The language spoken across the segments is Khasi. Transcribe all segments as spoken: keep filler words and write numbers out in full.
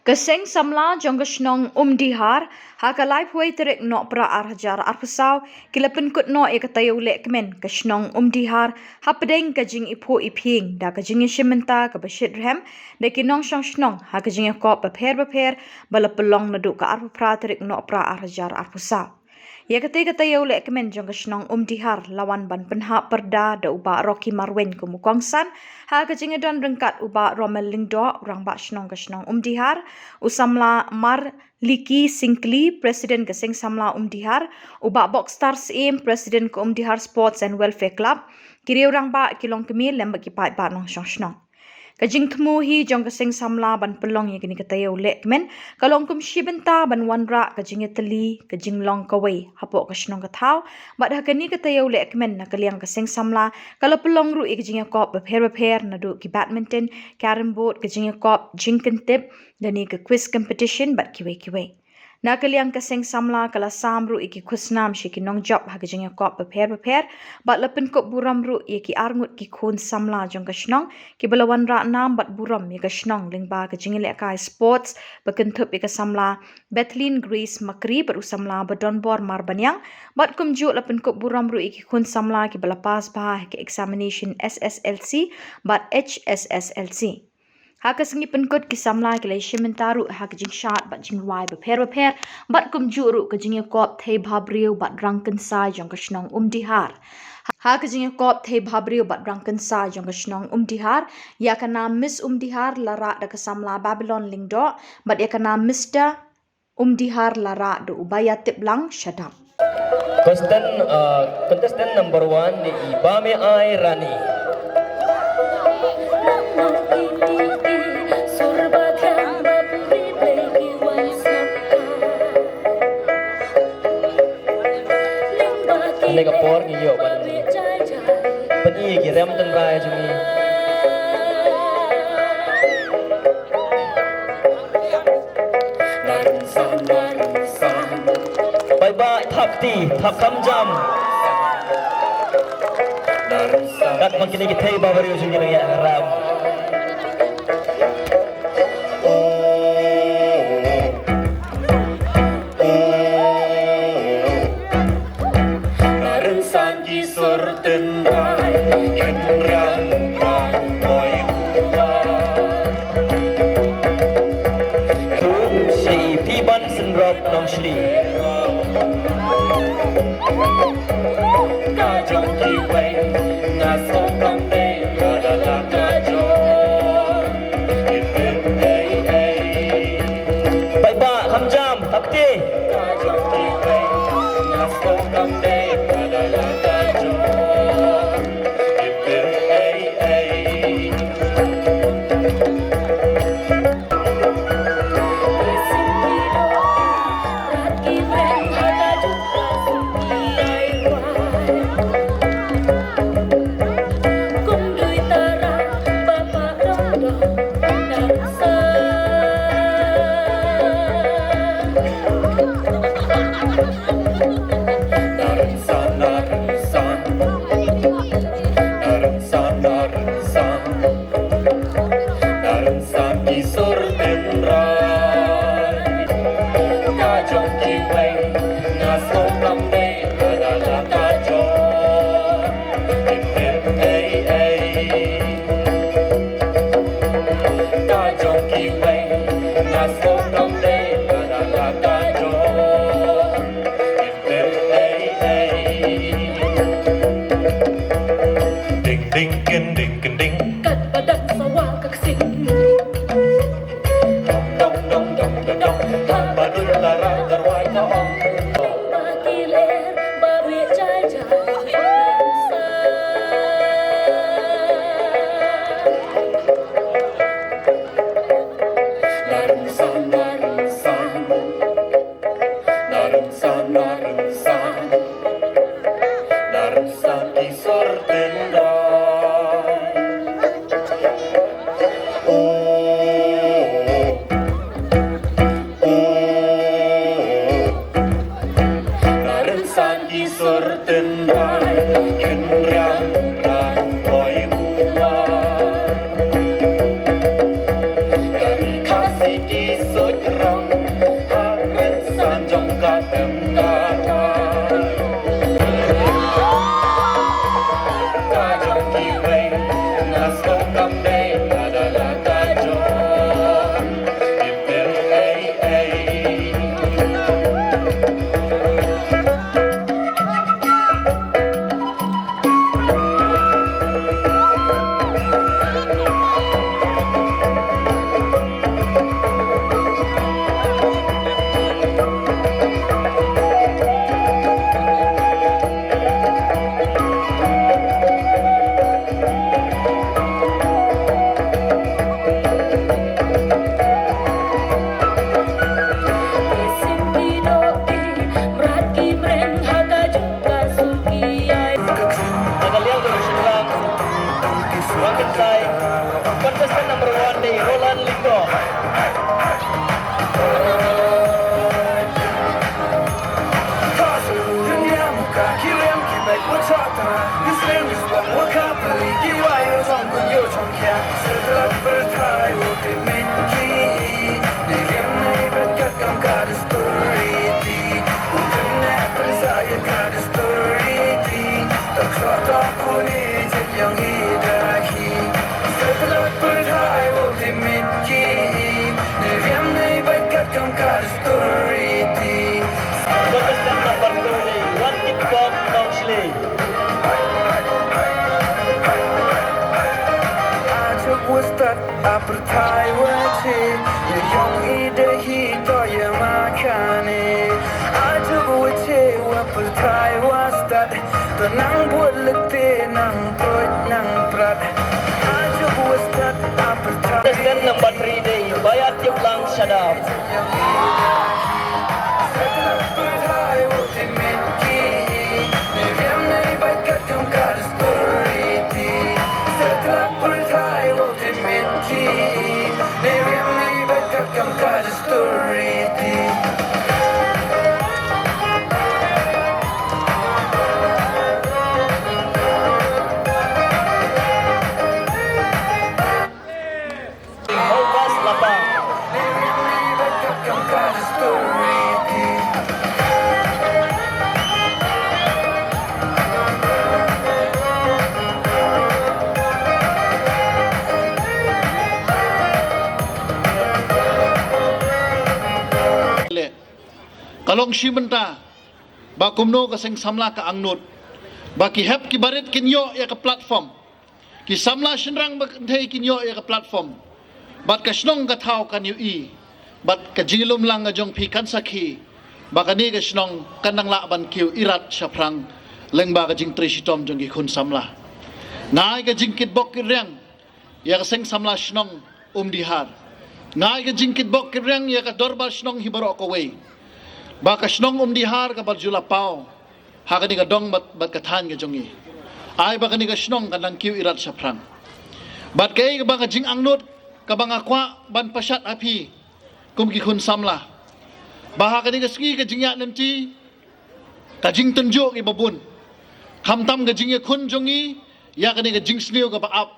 Ka Seng Samla jong ka shnong Umdihar, ha ka laiphew tarik Nohprah ar hajar arphew saw, ki la pynkut noh ïa ka taïew lehkmen ka shnong Umdihar, hapdeng ka jingiphuh iphieng da ka jingïashim bynta kaba shitrhem da ki nongshong shnong ha ka jingïakop bapher bapher, ba la pynlong naduh ka arphew phra tarik Nohprah ar hajar arphew saw. Ïa katei ka taïew lehkmen jong ka shnong Umdihar la wan ban pynhap pyrda da u Bah Rocky Marwein kum u kongsan, ha ka jingïadon ryngkat u Bah Romel Lyngdoh, u rangbah shnong ka shnong Umdihar, u samla Marliki Syngkli, president ka Seng Samla Umdihar, u Bah Bokstar Syiem, president ka Umdihar Sports and Welfare Club, ki riew rangbah, ki longkmie lem bad ki paidbah nongshong shnong. Ka jingthmu hi jong ka Seng Samla ban pynlong ïa kane ka taïew lehkmen ka long kum shi bynta ban wanrah ka jingïatylli, ka jinglong kawei hapoh ka shnong ka thaw. Bad ha kane ka taïew lehkmen, na ka liang ka Seng Samla ka la pynlong ruh ïa ka jingïakop bapher bapher, naduh ki badminton, carrom board, ka jingïakop jingkyntip, lane ka quiz competition bad kiwei kiwei. Na ka liang ka Seng Samla ka la sam ruh ïa ki khusnam sha ki nongjop ha ka jingïakop bapher bapher, bad la pynkup burom ruh ïa ki arngut ki khun samla jong ka shnong, kiba la wanrah nam bad burom ïa ka shnong lyngba ka jingïalehkai sports, ba kynthup ïa ka samla Bethlyn Grace Makri bad u samla Badonbor Marbaniang, bad kumjuh la pynkup burom ruh ïa ki khun samla kiba la pass bha ha ka examination S S L C bad H S S L C. Ha ka sngi pynkut, ki samla ki la ïashim bynta ruh ha ka jingshad bad jingrwai bapher bapher, bad kumjuh ruh ka jingïakop thei bhabriew bad rangkynsai jong ka shnong Umdihar. Ha ka jingïakop thei bhabriew bad rangkynsai jong ka shnong Umdihar, ïa ka nam Miss Umdihar la rah da ka samla Babylon Lyngdoh, bad ïa ka nam Mister Umdihar la rah da u Bah Ïatiplang Shadap. Contestant, uh, contestant number one, i Bame Ai Rani. Kane ka por ngi ïoh ban pyni ki rem tynrai jong ngi. Paidbah, thap kti, thap kham jam. Kat ma kine ki thei bhabriew jong ngi nang ïa rem. Shi phi ban synrop nongshli. Paidbah, kham jam, thap kti. Ding ding kin ding kin ding. Kat ba dang sawa ka ksing. Dong dong dong dong dong dong. Haba dun la ra darwai ka ong. Ba ki ler ba wi jai jai. Narung san, narung san. Narung san, narung san. Narung san ki sur tynrai. Oh, oh, oh. Narung san ki sur tynrai. Kin riang riang oi uwa. Dari Khasi ki Contestant number one dei Roland Lyngdoh. Contestant number two dei Wankitkong Nongshli. Ajuk wa stad a pyrthai wa che, ya yong i da hi to ya ma khane. Ajuk wa che wa pyrthai wa stad, to nang bud lete nang put nang prat. Ajuk wa stad a pyrthai. Contestant number three dei Bayatiplang Shadap. Focus lapang. Ka long shi bynta ba kumno ka seng samla ka angnud, ba ki hep ki barit kin ïoh ïa ka platform. Ki samla shynrang ba kynthei kin ïoh ïa ka platform. Bad ka shnong ka thaw kan ïohi. Bad ka jinglum lang ka jong phi kan sakhi ba kane ka shnong kan nang lah ban kiew irat shaphrang lyngba ka jingtrei shitom jong ki khun samla. Nga ai ka jingkitbok kitrwiang ïa ka seng samla shnong Umdihar. Nga ai ka jingkitbok kitrwiang ïa ka dorbar shnong hi baroh kawei ba ka shnong Umdihar kaba ju la paw ha kane ka dong bad, bad ka thaiñ ka jong ngi. Ai ba kane ka shnong kan nang kiew irat shaphrang. Bad kaei kaba ka jingangnud kaba nga kwah ban pashat ha phi kum ki khun samla, ba ha kane ka sngi ka jingïaid lynti, ka jingtynjuh kiba bun, khamtam ka jingïakhun jong ngi ïa kane ka jingsniew kaba ap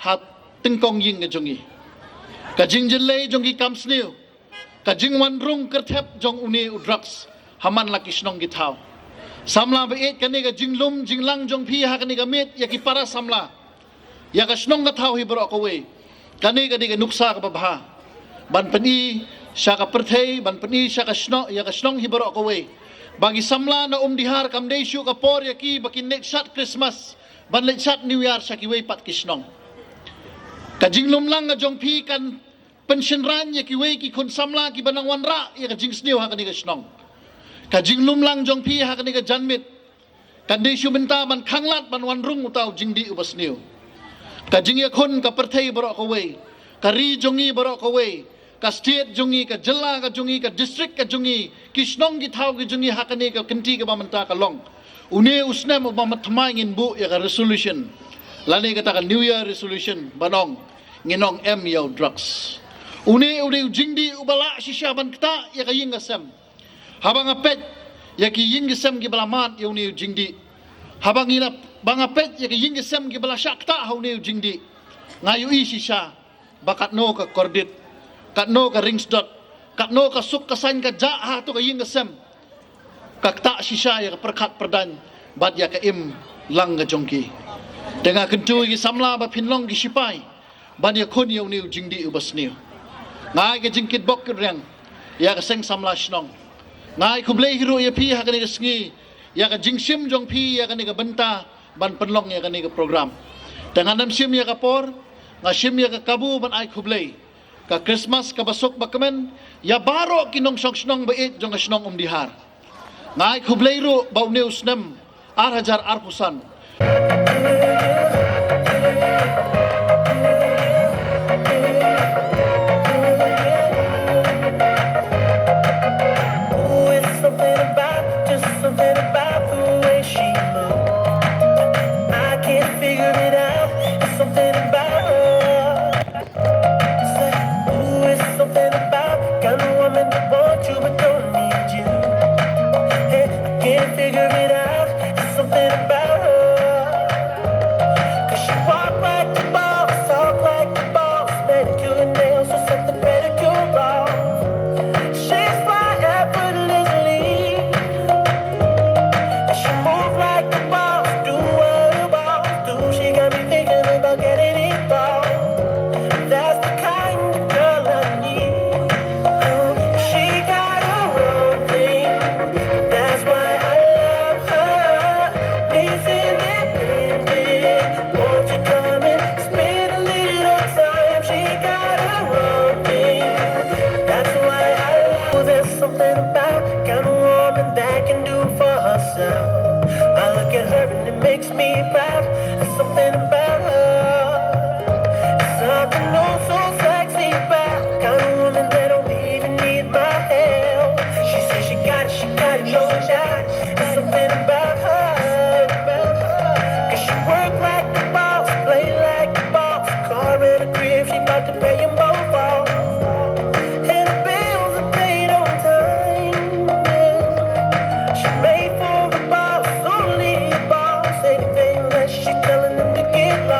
ha tyngkong ïing ka jong ngi, ka jingjyllei jong ki kam sniew, ka jingwan rung kyrthep jong une u drugs ha man la ki shnong ki thaw. Samla ba ïeit, kane ka jinglum jinglang jong phi ha kane ka miet ïa ki para samla, ïa ka shnong ka thaw hi baroh kawei, kane ka dei ka nuksa kaba bha ban pyni sha ka pyrthei, ban pyni sha ka shnong, ïa ka shnong hi baroh kawei, ba ki samla na Umdihar kam dei shuh ka por ïa ki ba kin leit shad Christmas, ban leit shad New Year sha kiwei pat ki shnong. Ka jinglum lang ka jong phi kan pynshynrang ïa kiwei ki khun samla kiba nang wanrah ïa ka jingsniew ha kane ka shnong. Ka jinglum lang jong phi ha kane ka janmiet kan dei shu bynta ban khanglad ban wan rung uta u jingdih uba sniew. Ka jingïakhun ka pyrthei baroh kawei, ka ri jong ngi baroh kawei, ka state jong ngi, ka jylla ka jong ngi, ka district ka jong ngi, ki shnong ki thaw ki jong ngi ha kane ka kynti kaba mynta ka long, une u snem uba mynta ngin buh ïa ka resolution lane kata ka New Year resolution ban ong, ngin ong em ïa u drugs. Une u dei u jingdih uba lah shisha ban ktah ïa ka ïing ka sem. Haba nga peit ïa ki ïing ki sem kiba la mad ïa une u jingdih, haba ngi la, ba nga peit ïa ki ïing ki sem kiba la shah ktah ha une u jingdih, nga ïohi shisha ba katno ka kordit, katno ka ringsdot, Katno ka suk ka saiñ ka jah ha to ka ïing ka sem, ka ktah shisha ïa ka pyrkhat pyrdaiñ bad ïa ka im lang ka jong ki. Te nga kyntu ïa ki samla ba phin long ki sipai ban ïakhun ïa une u jingdih uba sniew. Nga ai ka jingkitbok kitrwiang ïa ka seng samla shnong. Nga ai khublei hi ruh ïa phi ha kane ka sngi ïa ka jingshim jong phi ïa kane ka bynta ban pynlong ïa kane ka program. Te ngan ym shim ïa ka por, nga shim ïa ka kabu ban ai khublei ka Christmas kaba suk ba kmen ïa baroh ki nongshong shnong ba ïeit jong ka shnong Umdihar. Nga ai khublei ruh ba une u snem ar hajar arphew san. Ooh, it's something about, just something about the way she moves. I can't figure it out. It's something about her. Say, ooh, it's something about the kind of woman that wants you but don't need you. Hey, I can't figure it out. It's something about her. 'Cause she walk like the boss, talk like the boss, manicure and nails, so set the pedicure off. She's fly effortlessly. And she move like the boss, do what a boss do. She got me thinking about getting involved. That's the kind of girl I need. She got her own thing. That's why I love her. Missing and ending. Won't you come and spend a little time? She got her own thing. That's why I love her. There's something about kind of woman that can do for herself. I look at her and it makes me proud. There's something about her. Something oh so sexy about kind of woman that don't even need my help. She says she got it, she got it, no doubt. There's something about her. 'Cause she work like the boss, play like the boss. Car and a crib, she about to pay 'em both off. And the bills are paid on time. She made for the boss, only the boss. Anything that she telling them to get lost.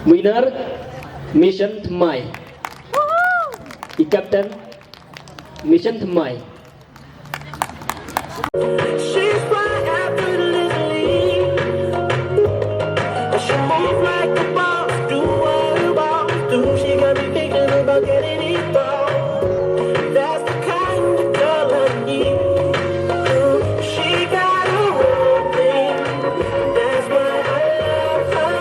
Winner, Mission Thymmai. I captain, Mission Thymmai. She's quite effortlessly. She moves like a boss, do what a boss do. She got me thinking about getting it on. That's the kind of girl I need. She got her own thing. That's why I love her.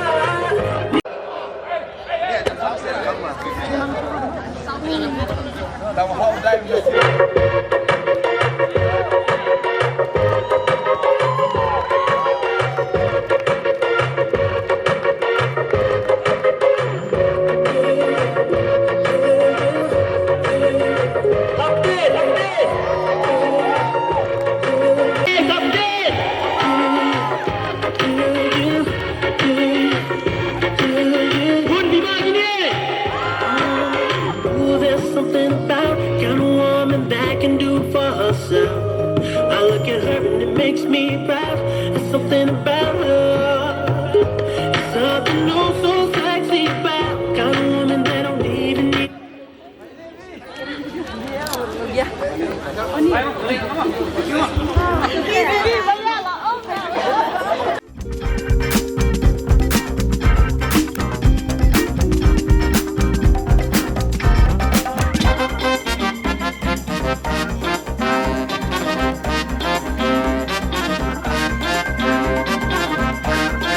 Ooh, there's something about kind of woman that can do for herself. I look at her and it makes me proud. There's something about her. There's something oh so sexy about kind of woman that don't even need